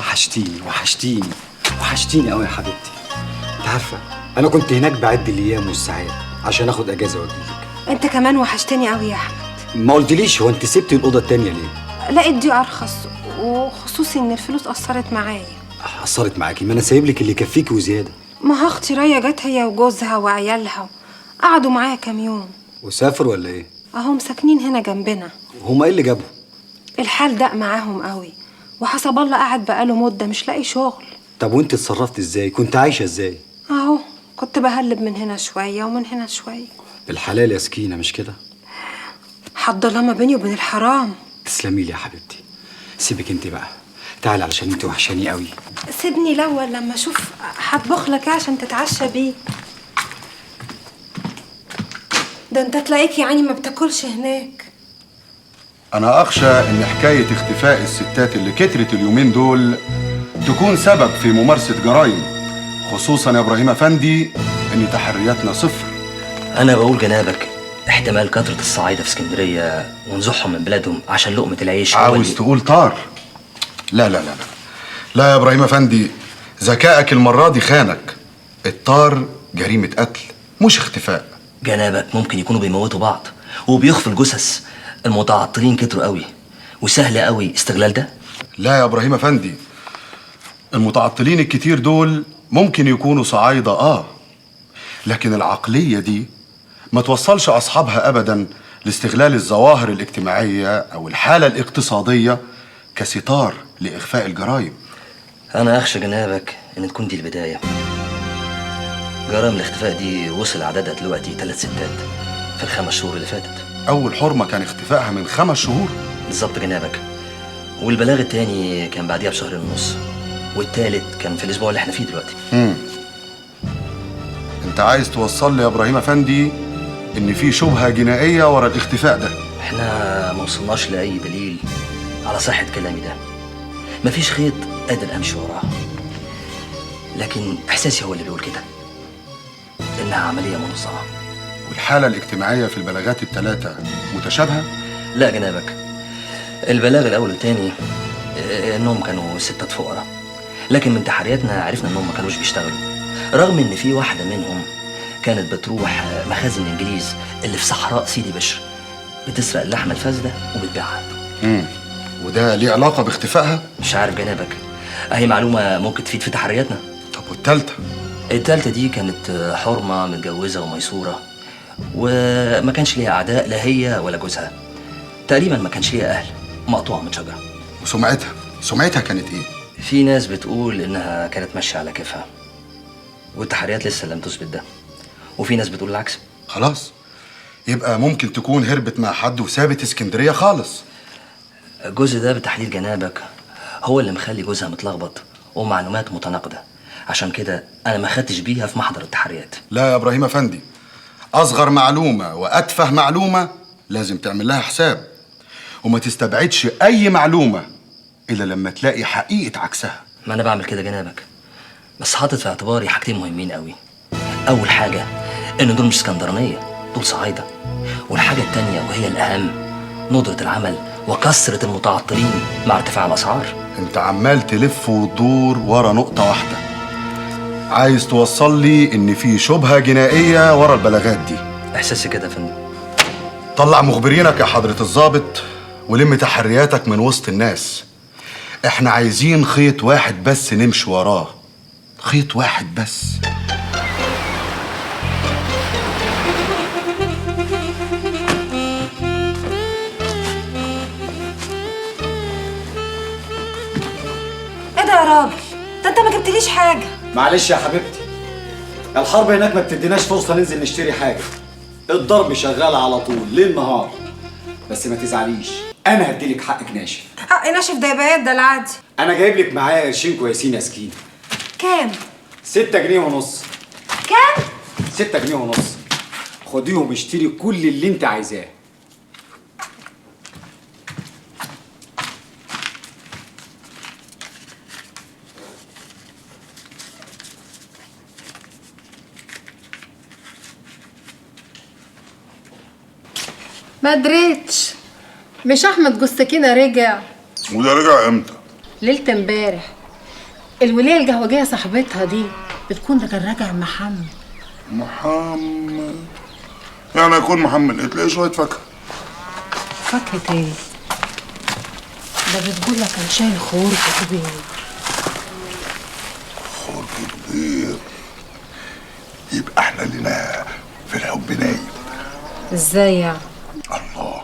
وحشتيني وحشتيني وحشتيني قوي يا حبيبتي. انت عارفه انا كنت هناك بعد الايام والساعات عشان اخد اجازه واجيلك. انت كمان وحشتني قوي يا احمد. ما قلتليش، هو انت سبتي الاوضة التانية ليه؟ لقيت دي ارخص، وخصوصي ان الفلوس قصرت معايا. قصرت معاكي؟ ما انا سايب لك اللي يكفيكي وزيادة. ما اختي ريا جت هي وجوزها وعيالها، قعدوا معايا كام يوم. وسافروا ولا ايه؟ اهم ساكنين هنا جنبنا. هما ايه اللي جابهم؟ الحال دق معاهم قوي، وحسب الله قاعد بقاله مده مش لاقي شغل. طب وانت اتصرفت ازاي؟ كنت عايشه ازاي؟ اهو كنت بهلب من هنا شوية ومن هنا شوية. بالحلال يا سكينة، مش كده؟ حد الله ما بيني وبين الحرام. تسلمي لي يا حبيبتي. سيبك انت بقى، تعالي علشان انت وحشاني قوي. سيبني الاول لما اشوف هطبخ لك عشان تتعشى بيه. ده انت تلاقيك يعني ما بتاكلش هناك. انا اخشى ان حكاية اختفاء الستات اللي كترت اليومين دول تكون سبب في ممارسة جرائم، خصوصا يا ابراهيم افندي ان تحرياتنا صفر. انا بقول جنابك احتمال كثرة الصعايده في اسكندرية ونزحهم من بلادهم عشان لقمة العيش. عاوز تقول طار؟ لا لا لا لا يا ابراهيم افندي، ذكائك المرة دي خانك. الطار جريمة قتل مش اختفاء. جنابك ممكن يكونوا بيموتوا بعض وبيخفوا الجثث. المتعطلين كتروا قوي وسهل قوي استغلال ده. لا يا ابراهيم افندي، المتعطلين الكتير دول ممكن يكونوا صعايده، لكن العقلية دي ما توصلش اصحابها ابدا لاستغلال الظواهر الاجتماعية او الحالة الاقتصادية كستار لاخفاء الجرائم. انا اخشى جنابك ان تكون دي البداية. جرائم الاختفاء دي وصل عددها دلوقتي 3 ستات في ال5 شهور اللي فاتت. اول حرمه كان اختفائها من 5 شهور بالظبط جنابك، والبلاغ التاني كان بعديها ب2.5 شهر، والتالت كان في الاسبوع اللي احنا فيه دلوقتي. انت عايز توصل لي يا ابراهيم افندي ان في شبهه جنائية ورا الاختفاء ده؟ احنا ما وصلناش لاي دليل على صحة كلامي ده، مفيش خيط قادر امشي وراه، لكن احساسي هو اللي بيقول كده انها عملية منظمة. والحالة الاجتماعية في البلاغات ال3 متشابهة؟ لا جنابك، البلاغ الاول والثاني انهم كانوا ستات فقراء، لكن من تحرياتنا عرفنا انهم ما كانوش بيشتغلوا، رغم ان في واحدة منهم كانت بتروح مخازن الانجليز اللي في صحراء سيدي بشر بتسرق اللحمة الفاسدة وبتبيعها. وده ليه علاقة باختفائها؟ مش عارف جنابك، اهي معلومة ممكن تفيد في تحرياتنا. طب والثالثة؟ الثالثة دي كانت حرمه متجوزة وميسوره، وما كانش ليها اعداء لا هي ولا جوزها، تقريبا ما كانش ليها اهل، مقطوعة من شجرة. وسمعتها؟ سمعتها كانت ايه؟ في ناس بتقول انها كانت ماشية على كيفها، والتحريات لسه لم تثبت ده، وفي ناس بتقول العكس. خلاص يبقى ممكن تكون هربت مع حد وسابت اسكندرية خالص. الجزء ده بالتحديد جنابك هو اللي مخلي جوزها متلخبط ومعلومات متناقضة، عشان كده انا ما خدتش بيها في محضر التحريات. لا يا ابراهيم افندي، اصغر معلومة واتفه معلومة لازم تعمل لها حساب، وما تستبعدش اي معلومة الا لما تلاقي حقيقة عكسها. ما انا بعمل كده جنابك، بس حاطط في اعتباري حاجتين مهمين قوي. اول حاجة ان دول مش اسكندرانيه، دول صعايده. والحاجة التانية وهي الاهم، ندره العمل وكثرة المتعطلين مع ارتفاع الاسعار. انت عمال تلف وتدور ورا نقطة واحدة، عايز توصل لي ان في شبهه جنائية ورا البلاغات دي. احساسي كده يا فندم. طلع مخبرينك يا حضره الضابط ولم تحرياتك من وسط الناس. احنا عايزين خيط واحد بس نمشي وراه، خيط واحد بس. ايه ده يا راجل؟ ده انت ما جبتليش حاجة. معلش يا حبيبتي، الحرب هناك ما بتديناش فرصة ننزل نشتري حاجة، الضرب شغال على طول ليل نهار. بس ما تزعليش، انا هديلك حقك ناشف. حق ناشف ده يبقى ده العادي. انا جايب لك معايا قرشين كويسين يا سكينة. كام؟ 6.5 جنيه. كام؟ 6.5 جنيه. خديهم اشتري كل اللي انت عايزاه. ما دريتش مش احمد جوز سكينة رجع؟ وده رجع امتى؟ ليلة امبارح. الوليه الجهوجيه صاحبتها دي بتكون ده كان راجع محمد. محمد يعني يكون محمد تلاقي شوية فاكهة. فاكهة ايه؟ ده بتقول لك كان شايل خرق كبير. خرق كبير؟ يبقى احنا لنا في الحب نايم. ازاي يعني؟ الله،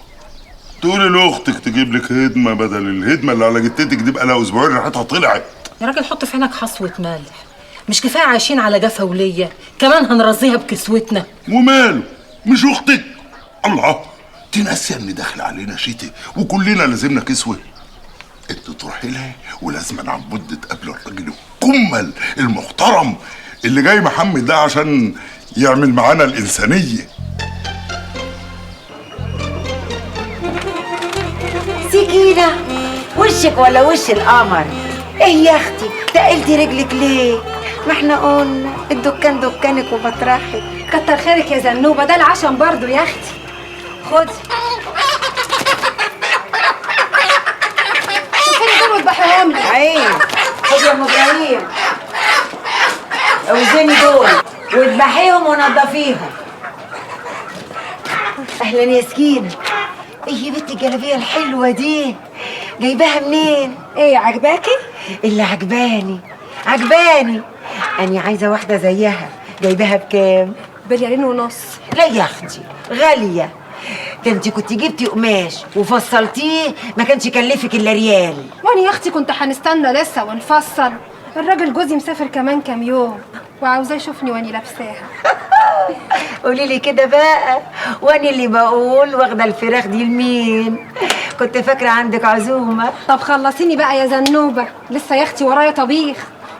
تقولي لاختك تجيب لك هدمه بدل الهدمه اللي على جتتك دي بقى لها اسبوعين ريحتها طلعت. يا راجل حط في عينك حصوه مالح، مش كفاية عايشين على جفا وليه، كمان هنرزيها بكسوتنا. وماله؟ مش اختك؟ الله، تنسي ان داخل علينا شتي وكلنا لازمنا كسوه. انت تروحي لها ولازم عن بد تقابل الراجل الكمل المحترم اللي جاي محمد ده عشان يعمل معانا الانسانية. سكينة، وشك ولا وش القمر؟ ايه يا اختي تقلتي رجلك ليه؟ ما احنا قلنا الدكان دكانك ومطرحك. كتر خيرك يا زنوبه، ده العشم برضو يا اختي. خدي شوفيني دول واذبحيهم لي. عين، خدي يا ام ابراهيم، اوزني دول واذبحيهم ونضفيهم. اهلا يا سكينة. ايه يا بنت الجلابية الحلوة دي؟ جايباها منين؟ ايه عجباكي؟ اللي عجباني عجباني، أنا عايزة واحدة زيها. جايباها بكام؟ ب2.5 ريال. لا يا أختي غالية، ده أنت كنت جبتي قماش وفصلتيه ما كانش كلفك إلا ريال. وأنا يا أختي كنت هنستنى لسه ونفصل، الراجل جوزي مسافر كمان كام يوم وعاوزاه يشوفني وأني لابساها. قولي لي كده بقى، وأنا اللي بقول واخدة الفراخ دي لمين؟ كنت فاكرة عندك عزومة. طب خلصيني بقى يا زنوبة، لسه يا أختي ورايا طبيخ،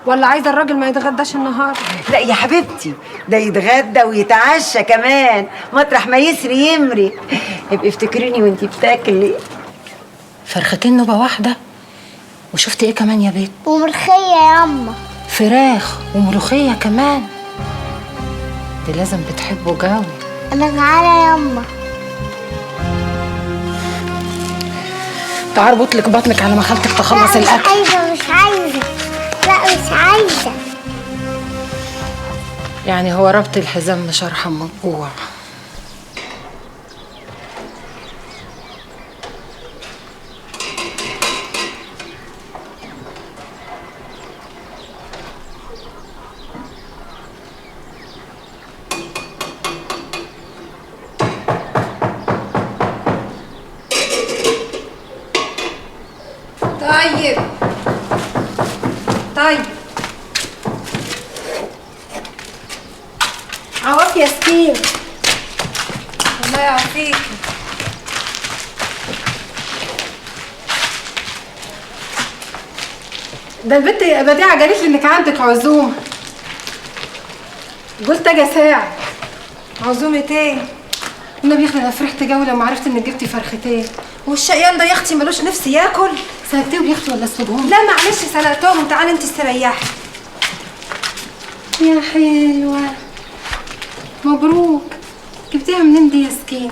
ولا عايزه الراجل ما يتغداش النهارده؟ لا يا حبيبتي، ده يتغدى ويتعشى كمان، مطرح ما يسري يمري. ابقي افتكريني وانتي بتاكلي. فرختين نوبه واحدة. وشفتي ايه كمان يا بيت؟ وملوخيه يا يما. فراخ وملوخيه كمان، دي لازم بتحبه جوي. انا جعانة يا يما. تعال اربط لك بطنك على ما خالتك تخلص الاكل. مش عايزه مش عايزه، لا مش عايزة. يعني هو ربط الحزام مش أرحم من الجوع. طيب طيب، عواف يا سكين. الله يعافيك. ده البت بديعة قالت لي انك عندك عزومة، قلت اجي اساعد. عزومة ايه؟ النبي يا اختي انا فرحت جوي لما عرفت انك جبتي فرختين. والشقيان ده يا اختي ملوش نفس ياكل. سلقتيهم يا اختي ولا اسلقهم؟ لا معلش سلقتهم، تعالي انت استريحي. يا حلوة مبروك، جبتيها منين دي يا سكين؟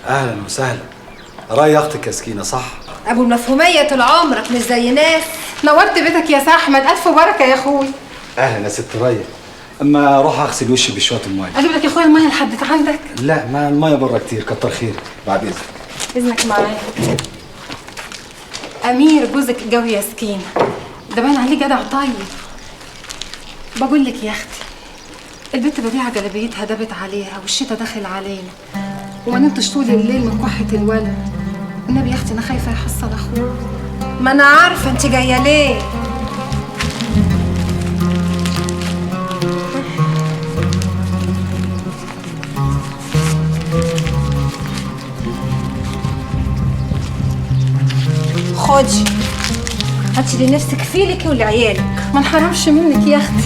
اهلا وسهلا. راي اختك يا سكينة صح؟ ابو المفهوميه طول عمرك مش زي ناس. نورت بيتك يا احمد، الف بركة يا اخوي. اهلا يا ست ريا. اما اروح اغسل وشي بشوية المية. اجيب لك يا اخويا المية لحد عندك؟ لا ما المية بره كتير، كتر خيرك. بعد اذنك. اذنك معايا. امير جوزك جوي يا سكينة، ده باين عليه جدع طيب. بقول لك يا اختي، البنت بديعه جلابيتها دابت عليها والشتا داخل علينا، وما نمتش طول الليل من كحه الولد. النبي يا اختي انا خايفة يحصل اخوه. ما انا عارفه انت جاية ليه. خدي هاتي لنفسك فيلك ولعيالك. ما انحرمش منك يا اختي.